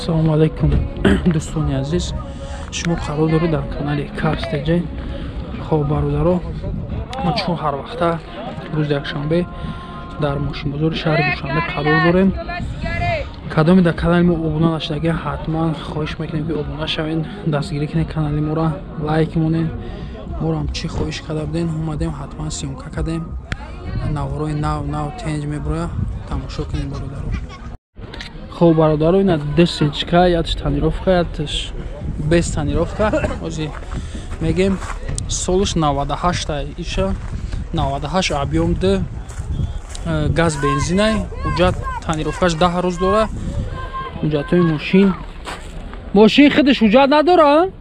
Ассалому алайкум, дӯстони азиз. Шумо қарор доред дар канали Cars TJ. Хоб, бародаро, мо чун ҳар вақта рӯзи якшанбе дар мошинбозори шаҳри Душанбе қарор дорем. Кадоме дар канали мо обуна нашудагӣ, ҳатман хоҳиш мекунем, ки обуна шавед, дастгирӣ кунед канали моро, лайк монед. Моро ҳам чӣ хоҳиш карда будем, омадем, ҳатман съёмка кардем. Наворои нав нав тенҷ мебурояд, тамошо кунед, бародаро. Хоб, бародаро, ина ду сечка, ятш тонировка, ятш без тонировка. Ози мегем, солш 98 иша, 98, объём д, газ, бензинай, ҳуҷҷат тонировкаш 10 рӯз дора. Ҳуҷҷатҳои мошин худаш ҳуҷҷат надора,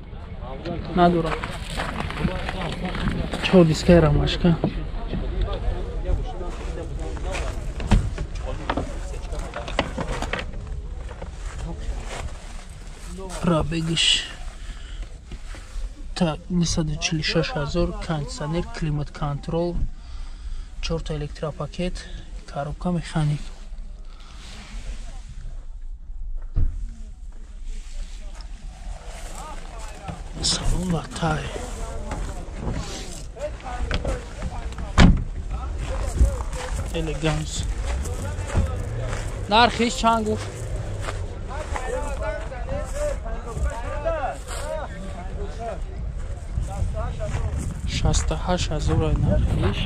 надора. Чор дискаи рамашка. Пробегиш так 946 ҳазор, кондиционер, климат контрол, чорта электропакет, коробка механик. Салон латай. Элеганс. Нархиш чанд гуфт? 68 ҳазор нархиш.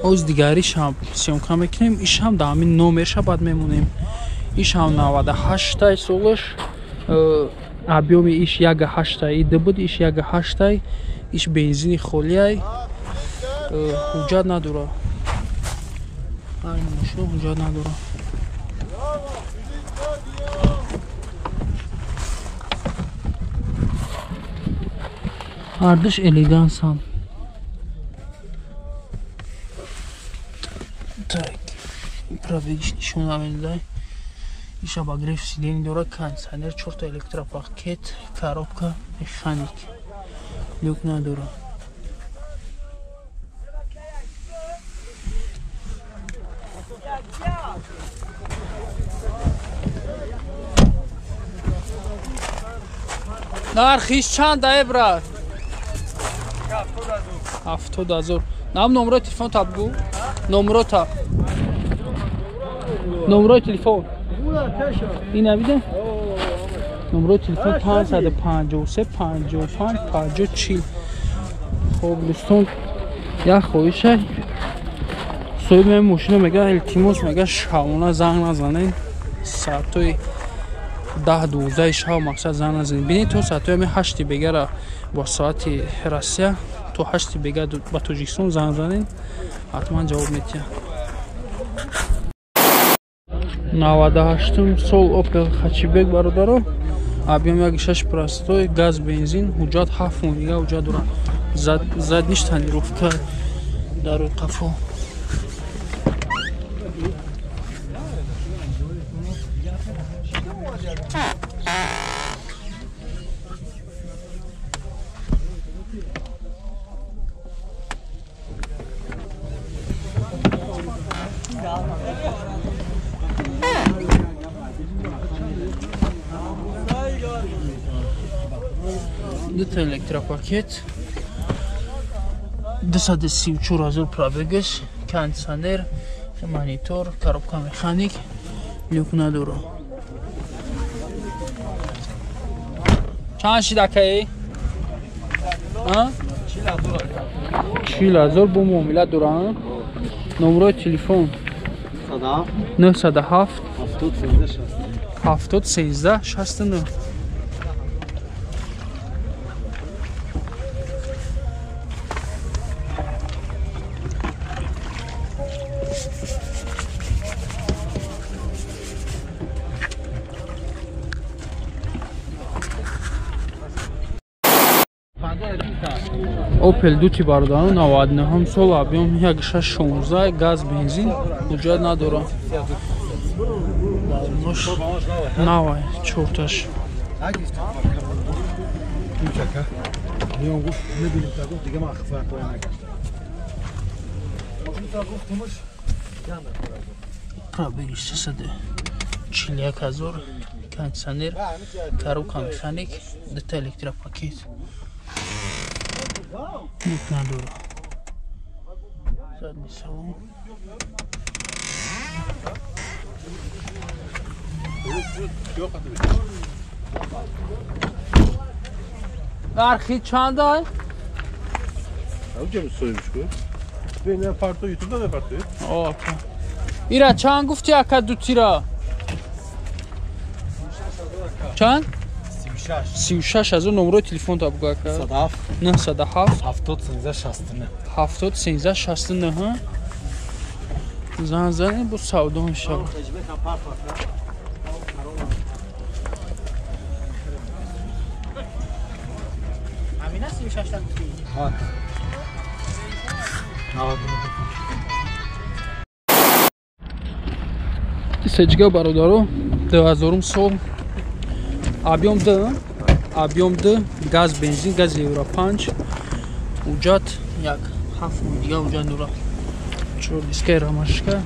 Оз дигаришам съёмка мекунем, ишам дар ҳамин номерша баъд мемонем. Ишам 98-тай солаш, объёми иш 1,8-тай, и д буд, иш 1,8-тай, иш бензини холиай, ҳуҷҷат надора. Ай мошина ҳуҷҷат надора. Ҳардуш элегансам. Так, пробегиш нишон намедай. Иша обогрев сидений дора, кондиционер, чорта электропакет, коробка механик. Люк надора. Нархиш чанд ай, брат? 70 ҳазор. Нам номерои телефон та бигӯ. Номерота. Номерои телефон. Ина биде? Номерои телефон 553 55 50 40. Хоб, дӯстон, як хоҳише. Соҳиби мошина мега, илтимос, мега, шабона занг назанед. Соатҳои 10-12 шаб, мақсад, занг назанед. Бинед, то соатҳои ҳами 8 бегара бо соати Россия, то 8 бега ба Тоҷикистон занг занед, ҳатман ҷавоб медиҳад. 98-ум сол Опел Хэтчбек, бародаро, объём 1,6, простой, газ, бензин, ҳуҷҷат 7 моҳ дига ҳуҷҷат дорад. Задниш тонировка, дар қафо. Дута электропакет, 234 ҳазор пробегаш, кондиционер, монитор, коробка механик, люк надора. Чанд шид, акаи? 40 ҳазор бо муомила дора. Номерои телефон 907 70 13 69. Опел Дути, бародарон, 99 сол, объём 1,6 16, газ, бензин, ҳуҷҷат надора. Навай чорташ. Гуфт, мебинем, та гуфт, дига ман хфа. Пробеги 341 ҳазор, кондиционер, коробка механик, дута электропакет. Люк надора. Задний салон. Нархи чанд? Ира чанд гуфти ака ду тира? Чанд? 36 ҳазор. Номерои телефонта бугӯ ака. 907 70 13 69. 70 13 69. Зан занем бо савдо мешавад. Сеҷга бародаро 2000 сол, объем д, объем д, газ бензин, газ евро 5, уҷат як 7 моҳ дига уҷат дора. Чор дискаи рамашка.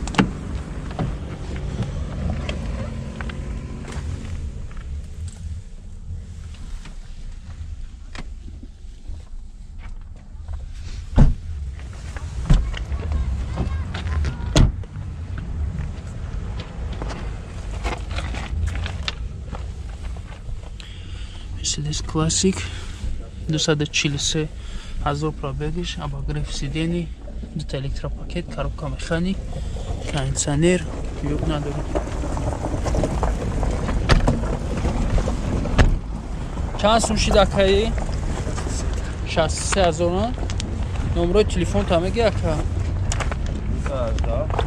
Mercedes Classic 243 ҳазор пробегиш, обогрев сидений, дута электропакет, коробка механик, кондиционер, люк надорад. Чанд сум шид акаи? 63 ҳазор. Номерои телефонта меги ака?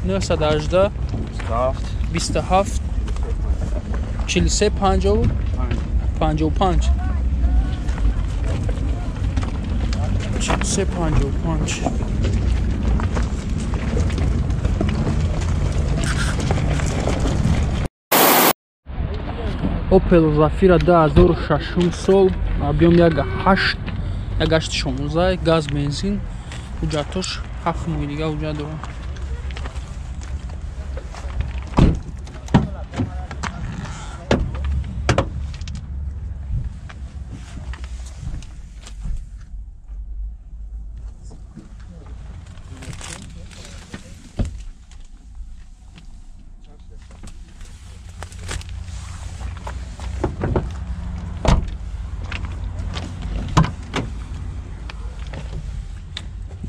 918 27 43 50 55 43 55. Opel Zafira 2006 сол, объем 1.8, 1.8 16, газ бензин, ҳуҷҷатош 7 моҳи дига ҳуҷҷат дорад.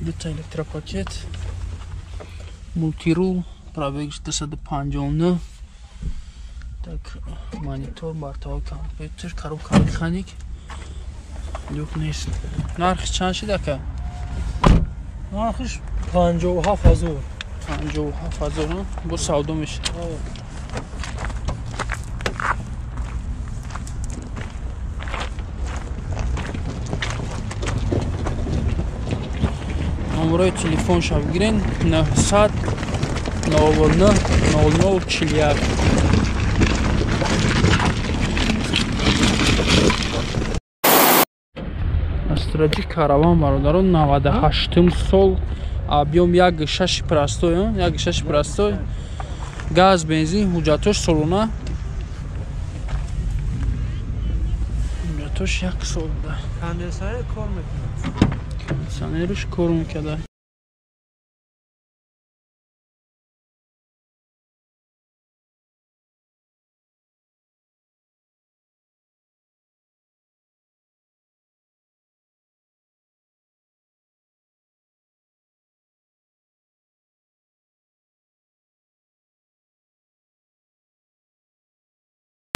Дута электропакет, мултирул, пробег 259, так монитор, бортовой компьютер, коробка механик, люк нест. Нархи чанд шид ака? Нархиш 57 ҳазор. 57 ҳазор бо савдо мешад. Номерои телефонша бигирен 900 99 00 41. Астраҷи караван бародарон 98 сол, объем 1.6 простой, 1.6 простой, газ бензин, ҳуҷҷатош солона, ҳуҷҷатош як сол буда. Кондиционер кор мекунад. Кондиционерш кор мекарда.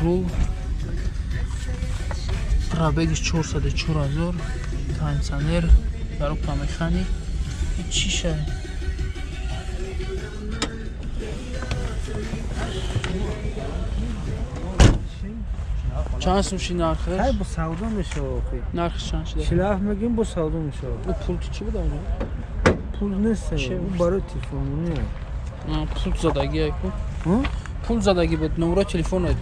Рул, пробеги 404 ҳазор, кондиционер, коробка механик. Чӣ шай? Чанд сум шид нархаш? Ҳай бо савдо мешавад. Нархаш чанд шуда? 47 мегӯем, бо савдо мешавад. Ӯ пул чӣ буда онҷо? Пул нест, барои телефонӣ. Пул задагӣ ку? Пул задагӣ буд, номерои телефонат.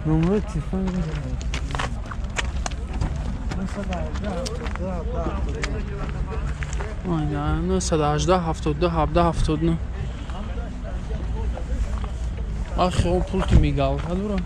Номерои телефон Айна 918 72 17 79. Ахи, о пул ки мигалка дора.